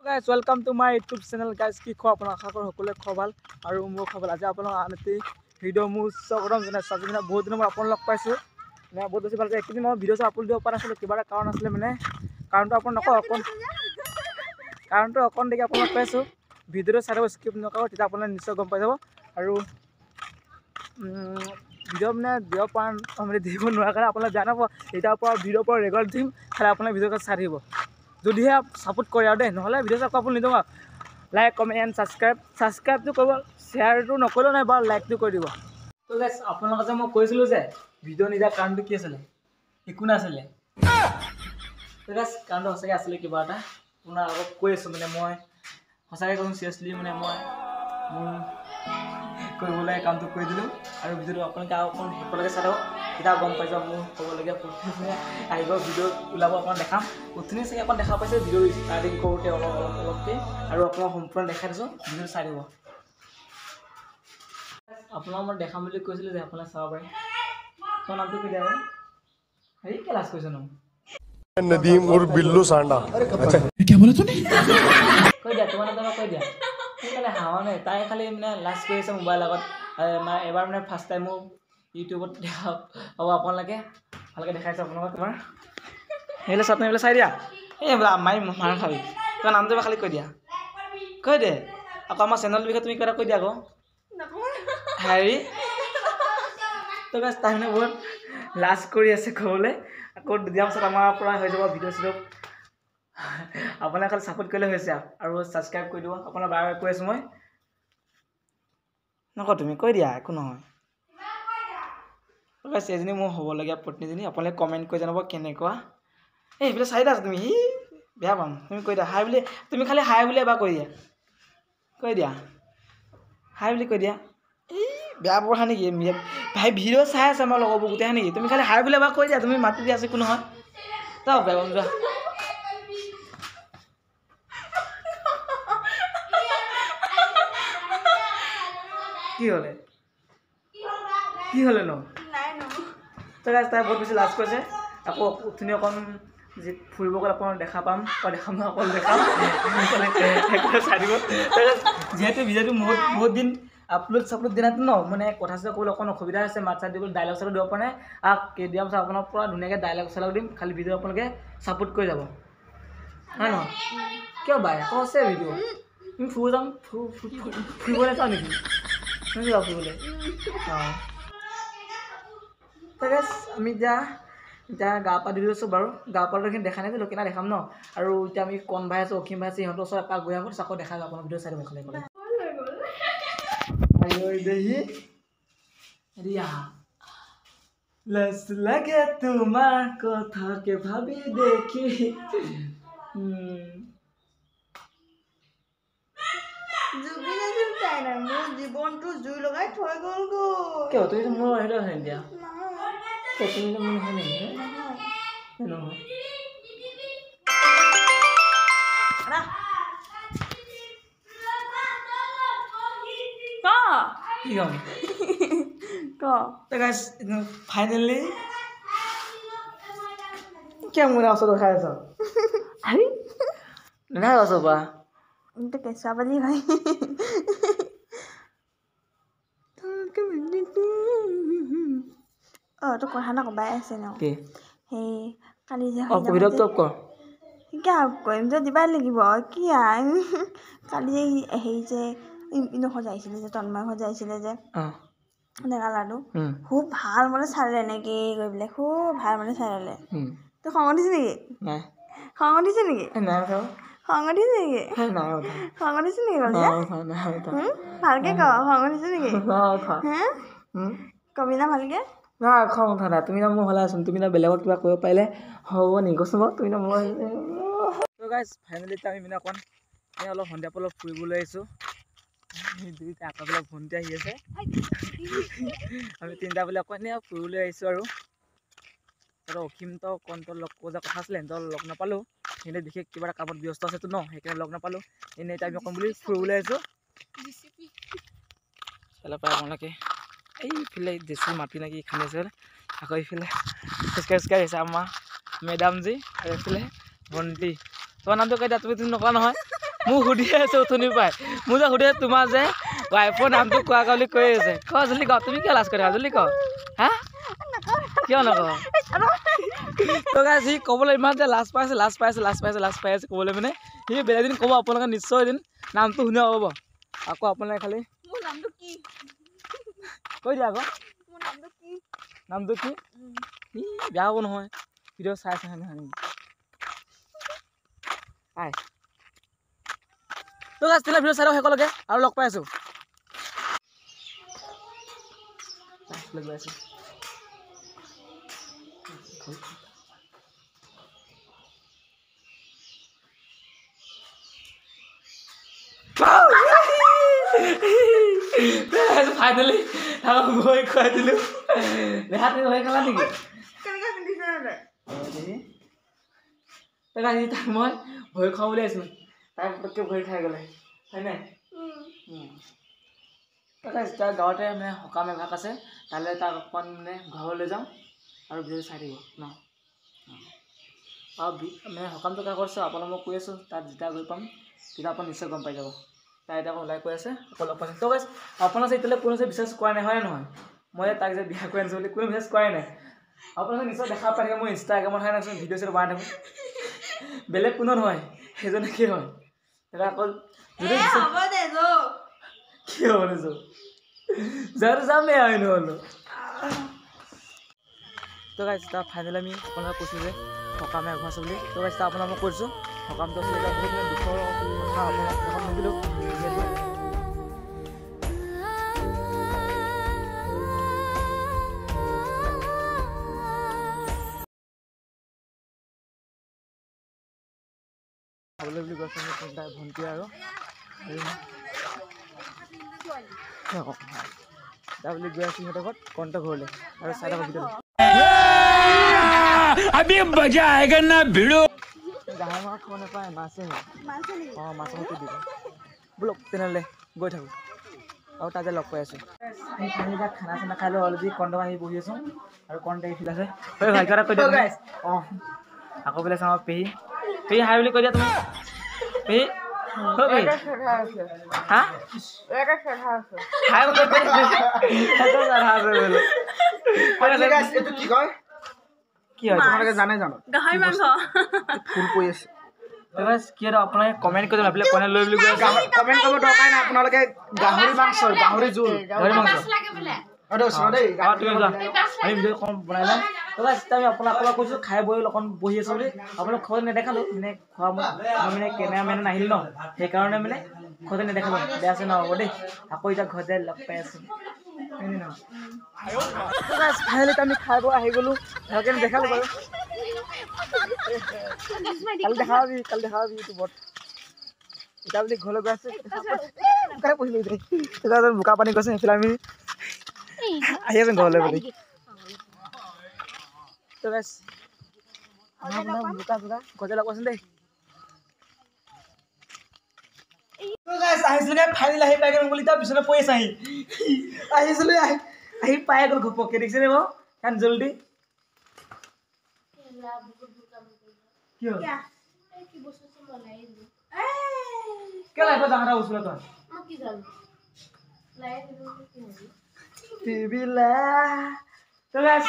Guys, welcome to my YouTube channel. Guys, কি খোৱা আপোনাক আশা কৰোঁ সকলোৱে খোৱা ভাল আৰু মোৰ খোৱা ভাল। আজি আপোনাক আন এটি ভিডিঅ' মোৰ স্বাগতম জনাইছোঁ। আজি মানে বহুত দিনৰ মূৰত আপোনাক লগ পাইছোঁ, মানে বহুত বেছি ভাল লাগে। এইকেইদিন মই ভিডিঅ' আপলোড দিব পৰা নাছিলোঁ, কিবা এটা কাৰণ আছিলে, মানে কাৰণটো আপোনাক নকওঁ, অকণ কাৰণটো অকণ দেখি আপোনাক পাইছোঁ। ভিডিঅ'টো চাই থাকিব, স্কিপ নকৰিব, তেতিয়া আপোনালোকে নিশ্চয় গম পাই যাব। আৰু ভিডিঅ' মানে দিব পৰা মানে দিব নোৱাৰাৰ কাৰণে আপোনালোকে বেয়া নাপাব। এতিয়াৰ পৰা ভিডিঅ'ৰ পৰা ৰেগুলাৰ দিম, খালি আপোনালোকে ভিডিঅ'টো চাই থাকিব যদিহে ছাপোৰ্ট কৰে আৰু দেই, নহ'লে ভিডিঅ' চাব আপুনি নিদিওঁ। লাইক, কমেণ্ট এণ্ড ছাবস্ক্ৰাইব, ছাবস্ক্ৰাইবটো কৰিব, শ্বেয়াৰটো নকৰিলেও নাই বাৰু, লাইকটো কৰি দিব। তো গাইছ, আপোনালোকে যে মই কৈছিলোঁ যে ভিডিঅ' নিদিয়াৰ কাৰণটো কি আছিলে, একো নাছিলে। তো গাইছ, কাৰণটো সঁচাকৈ আছিলে কিবা এটা, আপোনাৰ আগত কৈ আছোঁ। মানে মই সঁচাকৈ কৈছোঁ, চিৰিয়াছলি মানে মই মোৰ কৰিবলৈ কামটো কৰি দিলোঁ। আৰু ভিডিঅ'টো আপোনালোকে আৰু অকণ শেষলৈকে চাই থাকক, তেতিয়া গম পাই যাব। মোৰ ক'বলগীয়া বহুতখিনি আহিব, ভিডিঅ' ওলাব, অকণমান দেখাম। উঠনি চাগে অকণ দেখা পাইছে ভিডিঅ' ষ্টাৰ্টিং কৰোঁতে অলপ অলপ অলপকৈ, আৰু আপোনাক সম্পূৰ্ণ দেখাই দিছোঁ, ভিডিঅ'টো চাই দিব। আপোনাক মই দেখাম বুলি কৈছিলোঁ যে আপোনাক চাব পাৰে। তোমাৰ নামটো কি দিয়া বাৰু? হেৰি কি লাজ কৰিছে নো? नदीम और बिल्लू सांडा। अच्छा, क्या बोला तूने? কৈ দিয়া তোমাৰ নামটো কৈ দিয়া। কি খালি হাঁহা নাই, তাই খালি মানে লাজ কৰি আছে মোবাইল আগত। মানে এবাৰ মানে ফাৰ্ষ্ট টাইম মোৰ ইউটিউবত দেখা হ'ব, আপোনালোকে ভালকৈ দেখাইছে আপোনালোকক। তোমাৰ সেইফালে চাওক, এইফালে চাই দিয়া। এই মাৰি মাৰ খাবি। তোমাৰ নামটো এবাৰ খালি কৈ দিয়া, কৈ দে। আকৌ আমাৰ চেনেলটোৰ বিষয়ে তুমি কিবা এটা কৈ দিয়া আকৌ। হেৰি তো গাইছ, তাই মানে বহুত লাজ কৰি আছে ক'বলৈ। আকৌ দুদিনৰ পাছত আমাৰ পৰা হৈ যাব ভিডিঅ' চিডিঅ'। আপোনাক খালি ছাপোৰ্ট কৰিলে হৈছে আৰু ছাবস্ক্ৰাইব কৰি দিব। আপোনাৰ বাৰে বাৰে কৈ আছোঁ মই, নকওঁ, তুমি কৈ দিয়া, একো নহয়। গাইছ, এজনী মোৰ হ'বলগীয়া পত্নীজনী, আপোনালোকে কমেণ্ট কৰি জনাব কেনেকুৱা। এই সেইফালে চাই দিয়া তুমি, সি বেয়া পাম। তুমি কৈ দিয়া হাই বুলি, তুমি খালি হাই বুলি এবাৰ কৈ দিয়া, কৈ দিয়া হাই বুলি কৈ দিয়া। এই বেয়া পঢ়া নেকি ভাই? ভিডিঅ' চাই আছে আমাৰ লগৰবোৰ গোটেই নেকি? তুমি খালি হাই বুলি এবাৰ কৈ দিয়া, তুমি মাতি দিয়া, একো নহয়। যাওঁ, বেয়া পাম, যোৱা। কি হ'লে, কি হ'লে ন? তো গাইছ, তাই বহুত বেছি লাজ কৰিছে। আকৌ উঠনি অকণ যি ফুৰিব গ'লে অকণ দেখা পাম, অ দেখাম নহয়, অকল দেখাম, চাই দিব। যিহেতু ভিডিঅ'টো বহুত বহুত দিন আপলোড চাপলোড দিয়া ন, মানে কথা চথা ক'বলৈ অকণ অসুবিধা হৈছে, মাত চাত দিবলৈ, ডাইলগ চাইলগ দিব পৰা নাই। আৰু কেইদিনমান পাছত আপোনাক পূৰা ধুনীয়াকৈ ডাইলগ চাইলগ দিম, খালি ভিডিঅ' আপোনালোকে ছাপোৰ্ট কৰি যাব, হয় নহয়? কিয় বাই আকৌ আছে ভিডিঅ'। তুমি ফুৰিব যাম, ফুৰিবলৈ যাওঁ নেকি? তুমি যাওঁ ফুৰিবলৈ? অঁ, তাকে আমি এতিয়া এতিয়া গা পা ধুই লৈছোঁ বাৰু। গা পা ধুইখিনি দেখা নাই কেনে দেখাম ন। আৰু এতিয়া আমি কণ ভাই আছোঁ, অসীম ভাই আছে, সিহঁতৰ ওচৰত এপাক গৈ আহোঁ, আকৌ দেখা যাব। আপোনাৰ ভিডিঅ' চাই দিব খালি। দেহি ৰিয়া, লাজ লাগে তোমাৰ কথাকে ভাবি দেখি। মোৰ জীৱনটো জুই লগাই থৈ গ'লগৈ। কিয় তুমি মোৰ আহিলে হয় দিয়া? তুমি মোৰ নহয় নেকি? নহয়। কি ক'ম? ফাইনেলি কিয় মোৰ ওচৰত খাই আছ? হেৰি নাই ওচৰৰ পৰা কেঁচুৱা পালি হয়। অঁ, তোক কথা এটা কবাই আছে ন? সেই কালি যে কিয় কৰিম যে দিবাই লাগিব কি? কালি যে হেৰি যে ইনো সজাইছিলে যে, তন্ময় সজাইছিলে যে ডেকা ল'ৰাটো, খুব ভাল মানে চালে এনেকৈ গৈ পেলাই, খুব ভাল মানে চাই ল'লে। তোৰ খং উঠিছে নেকি? খং উঠিছে নেকি? খং উঠিছে নেকি? খং উঠিছে নেকি? ভালকে ক, খং উঠিছে নেকি? হে কবি না ভালকে। নাই খং উঠা নাই। তুমি না মোৰ হ'লে আছোন, তুমি না বেলেগত কিবা কৰিব পাৰিলে হ'ব নেকি কচোন বাৰু? তুমি না মোৰ। গাইজ, ফাইনেলি আমি মানে অকণ এই অলপ সন্ধিয়া অলপ ফুৰিবলৈ আহিছোঁ। দুইটা আকৌ বোলে ভণ্টি আহি আছে, আমি তিনিটা বোলে অকণ এনেই ফুৰিবলৈ আহিছোঁ। আৰু অসীম তো কণ্টৰ লগ পোৱা কথা আছিলে, সিহঁতৰ লগ নাপালোঁ। সিহঁতে বিশেষ কিবা এটা কামত ব্যস্ত আছেতো ন, সেইকাৰণে লগ নাপালোঁ। এনেই এতিয়া আমি অকণ বুলি ফুৰিবলৈ আহিছোঁ। চালে পাই আপোনালোকে এইফালে জেচি মাটি নেকি খান্দি আছে। আকৌ এইফালে খোজকাঢ়ি খোজকাঢ়ি আহিছে আমাৰ মেডামজী, আৰু এইফালে ভণ্টি। তোমাৰ নামটো কৈ দিয়া, তুমি তুমি নকোৱা নহয়। মোক সুধি আছে উঠনি পাই, মোক যে সুধি আছে তোমাৰ যে ৱাইফৰ নামটো কোৱা বুলি কৈ আছে। ক জল্দি ক, তুমি কিয় লাজ কৰি থাকা, জল্দি ক। হা কিয় নক? তো গাইজ সি ক'বলৈ ইমান যে লাজ পাইছে, লাজ পাইছে, লাজ পাইছে, লাজ পাই আছে ক'বলৈ। মানে সি বেলেগ দিন ক'ব, আপোনালোকে নিশ্চয় এদিন নামটো শুনিব পাব। আকৌ আপোনালোকে খালি কৈ দিয়া আকৌ নামটো কি। ই বেয়া হ'ব নহয়, ভিডিঅ' চাই চাই নহয় আই। তো গাইজ তেতিয়াহ'লে ভিডিঅ' চাই থাকক শেষলৈকে আৰু লগ পাই আছোঁ। গৈ আছোঁ। ফাইনেলি ভৰি খুৱাই দিলোঁ। দেহা তুমি ভৰি খালা নেকি? তাক মই ভৰি খুৱাব বুলি আহিছিলোঁ, তাই পটককৈ ভৰি খাই গ'লে হয় নাই? তাৰ গাঁৱতে মানে সকাম এভাগ আছে, তালৈ তাক অকণমান মানে ঘৰলৈ যাওঁ আৰু ভিডিঅ' চাই থাকিব ন। আৰু মানে সকামটো কাৰ কৰিছোঁ আপোনাক মই কৈ আছোঁ, তাত যেতিয়া গৈ পাম তেতিয়া আপুনি নিশ্চয় গম পাই যাব। তাই এতিয়া আকৌ ওলাই কৈ আছে, আকৌ লগ পাইছে। তো গাইজ আপোনালোকে এতিয়ালৈ কোনো বিশ্বাস কৰা নাই হয় নে নহয়? মই তাক যে বিয়া কৰি আনিছোঁ বুলি কোনো বিশ্বাস কৰাই নাই। আপোনালোকে নিশ্চয় দেখা পাই থাকে মোৰ ইনষ্টাগ্ৰামত হয় নহয়, ভিডিঅ' চিডিঅ' বনাই থাকোঁ, বেলেগ কোনো নহয় সেইজনকে হয়। তেতিয়া আকৌ যদি কি হ'ব দেচোন যাৰ যামেই আৰু নহ'লো। তো গাইজ তাৰ ফাইনেলি আমি আপোনালোক কৈছোঁ যে সকামে এঘৰ আছে বুলি। তো গাইজ তাৰ আপোনাক মই কৈছোঁ সকামটো আছিলে এতিয়া বহুত মানে দুখৰ কথা আপোনাক দেখাত নিদিলোঁ যিহেতু। খাবলৈ বুলি কৈছে মোৰ তিনিটা ভণ্টি আৰু তাৰ বুলি গৈ আছোঁ সিহঁতৰ ঘৰত কণ্ট ঘৰলৈ আৰু চাই থাকক ভিডিঅ'টো। अभी मजा आएगा ना भिड़ो। গাহৰি মাংস খাব নাপায়, মাছে হয়। অঁ মাছৰ সৈতে দিব। ব'লক তেনেহ'লে গৈ থাকোঁ আৰু তাতে লগ পাই আছোঁ। খানা চানা খাই লৈ অলৰেডি কণ্ট আহি বহি আছোঁ আৰু কণ্ট এইফালে আছে। ঐ ভাই কিবা এটা কৈ দিয়া। অঁ আকৌ বোলে চাওঁ পেহী, পেহী হাই বুলি কৈ দিয়া তুমি। পেহী পেহী হা হাই বুলি এইটো কি কয়? কি হয় তোমালোকে জানে জানো? গাহৰি মাংস ফুল পৰি আছে। কি হয় আপোনালোকে কমেণ্ট কৰি ভাবিলে কমেণ্ট লৈ বুলি কৈ আছে। কমেণ্ট কৰিব দৰকাৰ নাই, আপোনালোকে গাহৰি মাংস, গাহৰি জোল, গাহৰি মাংস আমি ভিডিঅ' কম বনাই ল'ম। তো গাইজ আমি আপোনাক কৈছোঁ খাই বৈ অকণ বহি আছোঁ বুলি। আপোনাক খোৱা নেদেখালোঁ, মানে খোৱা মই মানে কেমেৰামেন নাহিল ন, সেইকাৰণে মানে খোৱাতে নেদেখালোঁ। বেয়া আছে নহ'ব দেই। আকৌ এতিয়া ঘৰত যাই লগ পাই আছোঁ। ফাইনেলি আমি খাই বৈ আহি গ'লোঁ। ভালকৈ নেদেখালোঁ বাৰু, কালি দেখাবি, কালি দেখাবি ইউটিউবত। এতিয়া বুলি ঘৰলৈ গৈ আছোঁ, বোকাতে পঢ়িলোঁ এতিয়া বোকা পানী গৈছে সেইফালে আমি আহি আছোঁ ঘৰলৈ বুলি। তো গাইজ বোকা চোকা ঘৰতে লগ পাইছোঁ দেই। আহিছিলোঁ ফাইনেলি আহি পাই গ'ল বুলি এতিয়া বিচনাত পৰি আছে। আহি আহিছিলোঁ আহি পাই গ'ল ঘপককৈ, দেখিছেনে বাৰু কাৰণ জল্দি কি হ'ল? কিয় লাইফত ডাঙৰ এটা বস্তু তই তো গাইজ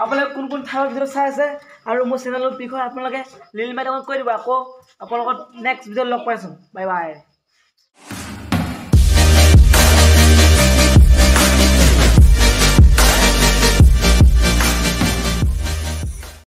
আপোনালোকে কোন কোন ঠাইৰ ভিডিঅ' চাই আছে আৰু মোৰ চেনেলৰ বিষয়ে আপোনালোকে লিল মাই কৈ দিব। আকৌ আপোনালোকৰ নেক্সট ভিডিঅ'ত লগ পাইছোঁ। Bye bye.